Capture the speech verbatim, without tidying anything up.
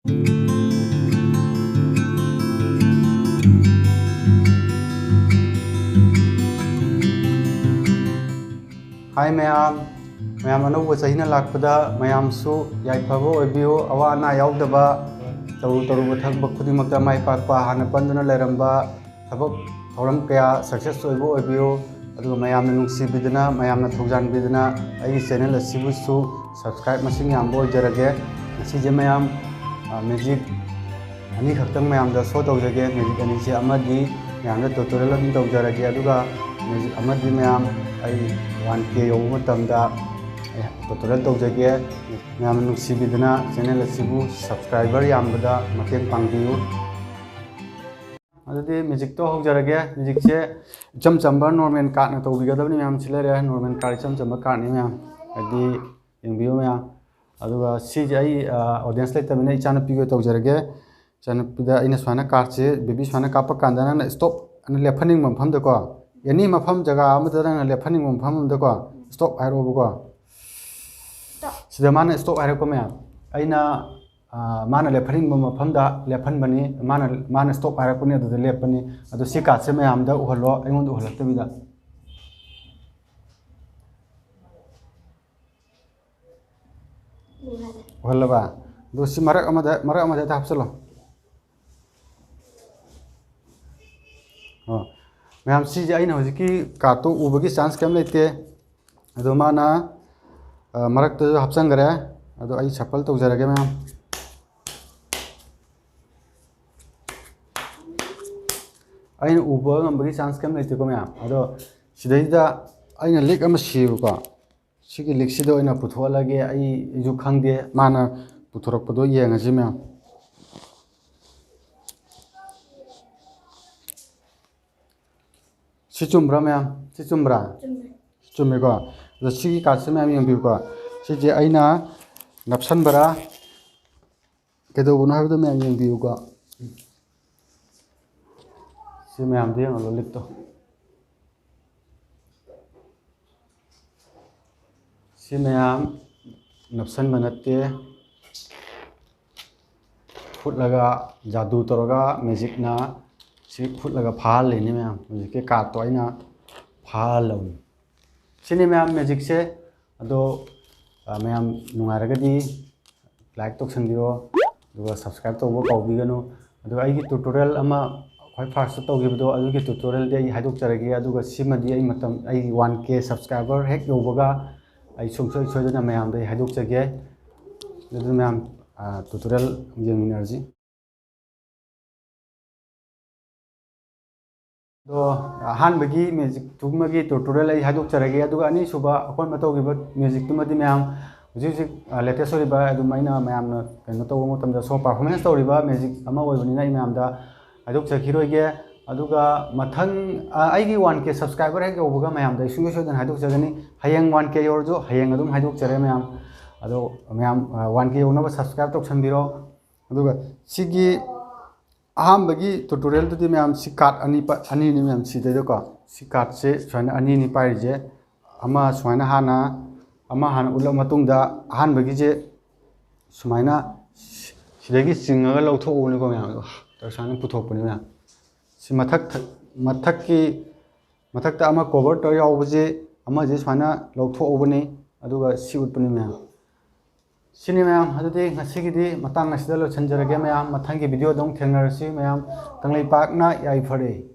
ꯍꯥꯏ ꯃꯌꯥꯝ, ꯃꯌꯥꯝ ꯑꯅꯧꯕ ꯆꯍꯤꯅ ꯂꯥꯛꯄꯗ ꯃꯌꯥꯝꯁꯨ ꯌꯥꯏꯐꯕ ꯑꯣꯏꯕꯤꯌꯨ, ꯑꯋꯥ ꯑꯅꯥ ꯌꯥꯎꯗꯕ, ꯇꯧꯔꯨ ꯇꯧꯔꯨꯕ ꯊꯕꯛ ꯈꯨꯗꯤꯡꯃꯛꯇ ꯃꯥꯏ ꯄꯥꯛꯄ, ꯍꯥꯟꯅ ꯄꯟꯗꯨꯅ ꯂꯩꯔꯝꯕ ꯊꯕꯛ ꯊꯧꯔꯝ ꯀꯌꯥ success ꯑꯣꯏꯕ ꯑꯣꯏꯕꯤꯌꯨ꯫ ꯑꯗꯨꯒ ꯃꯌꯥꯝꯅ ꯅꯨꯡꯁꯤꯕꯤꯗꯅ, ꯃꯌꯥꯝꯅ ꯊꯧꯖꯥꯟꯕꯤꯗꯅ ꯑꯩꯒꯤ channel ꯑꯁꯤꯕꯨꯁꯨ subscribe ꯃꯁꯤꯡ ꯌꯥꯝꯕ ꯑꯣꯏꯖꯔꯒꯦ꯫ ꯉꯁꯤꯁꯦ ꯃꯌꯥꯝ, ꯑ, magic ꯑꯅꯤꯈꯛꯇꯪ ꯃꯌꯥꯝꯗ show ꯇꯧꯖꯒꯦ꯫ Magic ꯑꯅꯤꯁꯦ ꯑꯃꯗꯤ ꯃꯌꯥꯝꯗ tutorial ꯑꯗꯨꯝ ꯇꯧꯖꯔꯒꯦ, ꯑꯗꯨꯒ magic ꯑꯃꯗꯤ ꯃꯌꯥꯝ ꯑꯩ one K ꯌꯧꯕ ꯃꯇꯝꯗ ꯑꯩ tutorial ꯇꯧꯖꯒꯦ꯫ ꯃꯌꯥꯝꯅ ꯅꯨꯡꯁꯤꯕꯤꯗꯅ channel ꯑꯁꯤꯕꯨ subscriber ꯌꯥꯝꯕꯗ ꯃꯇꯦꯡ ꯄꯥꯡꯕꯤꯌꯨ꯫ ꯑꯗꯨꯗꯤ magicꯇꯣ ꯍꯧꯖꯔꯒꯦ꯫ Magicꯁꯦ ꯏꯆꯝ ꯆꯝꯕ normal cardꯅ ꯇꯧꯕꯤꯒꯗꯕꯅꯤ ꯃꯌꯥꯝ꯫ ꯁꯤ ꯂꯩꯔꯦ, normal card, ꯏꯆꯝ ꯆꯝꯕ cardꯅꯤ ꯃꯌꯥꯝ꯫ ꯍꯥꯏꯗꯤ, ꯌꯦꯡꯕꯤꯌꯨ ꯃꯌꯥꯝ꯫ ꯑꯗꯨꯒ ꯁꯤꯁꯦ ꯑꯩ, ꯑ, audience ꯂꯩꯇꯕꯅꯤꯅ ꯏꯆꯥꯅꯨꯄꯤꯒꯤ ꯑꯣꯏꯅ ꯇꯧꯖꯔꯒꯦ꯫ ꯏꯆꯥꯅꯨꯄꯤꯗ ꯑꯩꯅ ꯁꯨꯃꯥꯏꯅ cardꯁꯦ, baby ꯁꯨꯃꯥꯏꯅ ꯀꯥꯞꯄ ꯀꯥꯟꯗ ꯅꯪꯅ stop ꯑꯅ ꯂꯦꯞꯍꯟꯅꯤꯡꯕ ꯃꯐꯝꯗꯀꯣ, any ꯃꯐꯝ, ꯖꯒꯥ ꯑꯃꯗ ꯅꯪꯅ ꯂꯦꯞꯍꯟꯅꯤꯡꯕ ꯃꯐꯝ ꯑꯃꯗꯀꯣ stop ꯍꯥꯏꯔꯛꯑꯣꯕꯀꯣ꯫ Stop꯫ ꯁꯤꯗ ꯃꯥꯅ stop ꯍꯥꯏꯔꯛꯄ ꯃꯌꯥꯝ, ꯑꯩꯅ, ꯑ, ꯃꯥꯅ ꯂꯦꯞꯍꯟꯅꯤꯡꯕ ꯃꯐꯝꯗ ꯂꯦꯞꯍꯟꯕꯅꯤ, ꯃꯥꯅ, ꯃꯥꯅ stop ꯍꯥꯏꯔꯛꯄꯅꯤ, ꯑꯗꯨꯗ ꯂꯦꯞꯄꯅꯤ꯫ ꯑꯗꯣ ꯁꯤ cardꯁꯦ ꯃꯌꯥꯝꯗ ꯎꯍꯜꯂꯣ, ꯑꯩꯉꯣꯟꯗ ꯎꯍꯜꯂꯛꯇꯕꯤꯗ꯫ ꯎꯍꯜꯂꯕ? ꯑꯗꯣ ꯁꯤ ꯃꯔꯛ ꯑꯃꯗ, ꯃꯔꯛ ꯑꯃꯗ ꯍꯦꯛꯇ ꯍꯥꯞꯆꯜꯂꯣ꯫ ꯑꯣ, ꯃꯌꯥꯝ, ꯁꯤꯁꯦ ꯑꯩꯅ ꯍꯧꯖꯤꯛꯀꯤ cardꯇꯣ ꯎꯕꯒꯤ chance ꯀꯩꯝ ꯂꯩꯇꯦ꯫ ꯑꯗꯣ ꯃꯥꯅ, ꯑ, ꯃꯔꯛꯇꯁꯨ ꯍꯥꯞꯆꯟꯈ꯭ꯔꯦ꯫ ꯑꯗꯣ ꯑꯩ shuffle ꯇꯧꯖꯔꯒꯦ ꯃꯌꯥꯝ꯫ ꯑꯩꯅ ꯎꯕ ꯉꯝꯕꯒꯤ chance ꯀꯩꯝ ꯂꯩꯇꯦꯀꯣ ꯃꯌꯥꯝ꯫ ꯑꯗꯣ ꯁꯤꯗꯩꯁꯤꯗ ꯑꯩꯅ leak ꯑꯃ ꯁꯤꯌꯦꯕꯀꯣ꯫ ꯁꯤꯒꯤ leakꯁꯤꯗ ꯑꯣꯏꯅ ꯄꯨꯊꯣꯛꯍꯜꯂꯒꯦ꯫ ꯑꯩꯁꯨ ꯈꯪꯗꯦ, ꯃꯥꯅ ꯄꯨꯊꯣꯔꯛꯄꯗꯣ ꯌꯦꯡꯉꯁꯤ ꯃꯌꯥꯝ꯫ ꯁꯤ ꯆꯨꯝꯕ꯭ꯔꯥ ꯃꯌꯥꯝ? ꯁꯤ ꯆꯨꯝꯕ꯭ꯔꯥ? ꯆꯨꯝꯃꯦ꯫ ꯆꯨꯝꯃꯦꯀꯣ? ꯑꯗꯣ ꯁꯤꯒꯤ cardꯁꯦ ꯃꯌꯥꯝ ꯌꯦꯡꯕꯤꯌꯨꯀꯣ꯫ ꯁꯤꯁꯦ ꯑꯩꯅ ꯅꯞꯁꯟꯕꯔꯥ ꯀꯩꯗꯧꯕꯅꯣ ꯍꯥꯏꯕꯗꯣ ꯃꯌꯥꯝ ꯌꯦꯡꯕꯤꯌꯨꯀꯣ꯫ ꯁꯤ ꯃꯌꯥꯝꯗꯣ ꯌꯦꯡꯍꯜꯂꯣ, leakꯇꯣ꯫ ꯁꯤ ꯃꯌꯥꯝ ꯅꯞꯁꯟꯕ ꯅꯠꯇꯦ꯫ ꯐꯨꯠꯂꯒ, ꯖꯥꯗꯨ ꯇꯧꯔꯒ ꯃꯦꯖꯤꯛꯅ ꯁꯤ ꯐꯨꯠꯂꯒ ꯐꯥꯍꯜꯂꯤꯅꯤ ꯃꯌꯥꯝ꯫ ꯍꯧꯖꯤꯛꯀꯤ ꯀꯥꯔꯠꯇꯣ ꯑꯩꯅ ꯐꯥꯍꯜꯂꯕꯅꯤ꯫ ꯁꯤꯅꯤ ꯃꯌꯥꯝ ꯃꯦꯖꯤꯛꯁꯦ꯫ ꯑꯗꯣ, ꯑ, ꯃꯌꯥꯝ ꯅꯨꯡꯉꯥꯏꯔꯒꯗꯤ ꯂꯥꯏꯛ ꯇꯧꯁꯟꯕꯤꯔꯣ, ꯑꯗꯨꯒ ꯁꯕꯁꯀ꯭ꯔꯥꯏꯕ ꯇꯧꯕ ꯀꯥꯎꯕꯤꯒꯅꯨ꯫ ꯑꯗꯨꯒ ꯑꯩꯒꯤ ꯇ꯭ꯌꯨꯇꯣꯔꯤꯌꯦꯜ ꯑꯃ ꯈ꯭ꯋꯥꯏ ꯐꯥꯔꯁꯇ ꯇꯧꯈꯤꯕꯗꯣ, ꯑꯗꯨꯒꯤ ꯇ꯭ꯌꯨꯇꯣꯔꯤꯌꯦꯜꯗꯤ ꯑꯩ ꯍꯥꯏꯗꯣꯛꯆꯔꯒꯦ꯫ ꯑꯗꯨꯒ ꯁꯤꯃꯗꯤ ꯑꯩ ꯃꯇꯝ, ꯑꯩꯒꯤ ꯋꯥꯟ ꯀꯦ ꯁꯕꯁꯀ꯭ꯔꯥꯏꯕꯔ ꯍꯦꯛ ꯌꯧꯕꯒ ꯑꯩ ꯁꯨꯡꯁꯣꯏ ꯁꯣꯏꯗꯅ ꯃꯌꯥꯝꯗ ꯑꯩ ꯍꯥꯏꯗꯣꯛꯆꯒꯦ꯫ ꯑꯗꯨꯅ ꯃꯌꯥꯝ, ꯑ, ꯇ꯭ꯌꯨꯇꯣꯔꯤꯌꯦꯜ ꯌꯦꯡꯃꯤꯟꯅꯔꯁꯤ꯫ ꯑꯗꯣ ꯑꯍꯥꯟꯕꯒꯤ ꯃꯦꯖꯤꯛꯇꯨꯃꯒꯤ ꯇ꯭ꯌꯨꯇꯣꯔꯤꯌꯦꯜ ꯑꯩ ꯍꯥꯏꯗꯣꯛꯆꯔꯒꯦ, ꯑꯗꯨꯒ ꯑꯅꯤꯁꯨꯕ ꯑꯀꯣꯟꯕ ꯇꯧꯈꯤꯕ ꯃꯦꯖꯤꯛꯇꯨꯃꯗꯤ ꯃꯌꯥꯝ ꯍꯧꯖꯤꯛ ꯍꯧꯖꯤꯛ, ꯑ, ꯂꯦꯇꯦꯁ ꯑꯣꯏꯔꯤꯕ, ꯑꯗꯨꯝ ꯑꯩꯅ ꯃꯌꯥꯝꯅ ꯀꯩꯅꯣ ꯇꯧꯕ ꯃꯇꯝꯗ ꯁꯣ ꯄꯔꯐꯣꯔꯃꯦꯟꯁ ꯇꯧꯔꯤꯕ ꯃꯦꯖꯤꯛ ꯑꯃ ꯑꯣꯏꯕꯅꯤꯅ ꯑꯩ ꯃꯌꯥꯝꯗ ꯍꯥꯏꯗꯣꯛꯆꯈꯤꯔꯣꯏꯒꯦ꯫ ꯑꯗꯨꯒ ꯃꯊꯪ, ꯑ, ꯑꯩꯒꯤ ꯋꯥꯟ ꯀꯦ ꯁꯕꯁꯀ꯭ꯔꯥꯏꯕꯔ ꯍꯦꯛ ꯌꯧꯕꯒ ꯃꯌꯥꯝꯗ ꯑꯩ ꯁꯨꯡꯁꯣꯏ ꯁꯣꯏꯗꯅ ꯍꯥꯏꯗꯣꯛꯆꯒꯅꯤ꯫ ꯍꯌꯦꯡ ꯋꯥꯟ ꯀꯦ ꯌꯧꯔꯁꯨ ꯍꯌꯦꯡ ꯑꯗꯨꯝ ꯍꯥꯏꯗꯣꯛꯆꯔꯦ ꯃꯌꯥꯝ꯫ ꯑꯗꯣ ꯃꯌꯥꯝ, ꯑ, ꯋꯥꯟ ꯀꯦ ꯌꯧꯅꯕ ꯁꯕꯁꯀ꯭ꯔꯥꯏꯕ ꯇꯧꯁꯟꯕꯤꯔꯣ꯫ ꯑꯗꯨꯒ ꯁꯤꯒꯤ ꯑꯍꯥꯟꯕꯒꯤ ꯇ꯭ꯌꯨꯇꯣꯔꯤꯌꯦꯜꯗꯨꯗꯤ ꯃꯌꯥꯝ ꯁꯤ ꯀꯥꯔꯠ ꯑꯅꯤ ꯄ-, ꯑꯅꯤꯅꯤ ꯃꯌꯥꯝ ꯁꯤꯗꯩꯗꯀꯣ꯫ ꯁꯤ ꯀꯥꯔꯠꯁꯦ ꯁꯨꯃꯥꯏꯅ ꯑꯅꯤꯅꯤ ꯄꯥꯏꯔꯤꯁꯦ꯫ ꯑꯃ ꯁꯨꯃꯥꯏꯅ ꯍꯥꯟꯅ, ꯑꯃ ꯍꯥꯟꯅ ꯎꯠꯂ ꯃꯇꯨꯡꯗ ꯑꯍꯥꯟꯕꯒꯤꯁꯦ ꯁꯨꯃꯥꯏꯅ ꯁꯤꯗꯒꯤ ꯆꯤꯡꯉꯒ ꯂꯧꯊꯣꯛꯎꯕꯅꯤꯀꯣ ꯃꯌꯥꯝ꯫ ꯑꯗꯣ ꯁꯨꯃꯥꯏꯅ ꯄꯨꯊꯣꯛꯄꯅꯤ ꯃꯌꯥꯝ꯫ ꯁꯤ ꯃꯊꯛ ꯊ-, ꯃꯊꯛꯀꯤ, ꯃꯊꯛꯇ ꯑꯃ ꯀꯣꯕꯔ ꯇꯧꯔ ꯌꯥꯎꯕꯁꯤ ꯑꯃꯁꯤ ꯁꯨꯃꯥꯏꯅ ꯂꯧꯊꯣꯛꯎꯕꯅꯤ, ꯑꯗꯨꯒ ꯁꯤ ꯎꯠꯄꯅꯤ ꯃꯌꯥꯝ꯫ ꯁꯤꯅꯤ ꯃꯌꯥꯝ, ꯑꯗꯨꯗꯤ ꯉꯁꯤꯒꯤꯗꯤ ꯃꯇꯥꯡ ꯑꯁꯤꯗ ꯂꯣꯏꯁꯤꯟꯖꯔꯒꯦ ꯃꯌꯥꯝ꯫ ꯃꯊꯪꯒꯤ ꯚꯤꯗꯤꯑꯣꯗ ꯑꯃꯨꯛ ꯊꯦꯡꯅꯔꯁꯤ ꯃꯌꯥꯝ꯫ ꯀꯪꯂꯩꯄꯥꯛꯅ ꯌꯥꯏꯐꯔꯦ꯫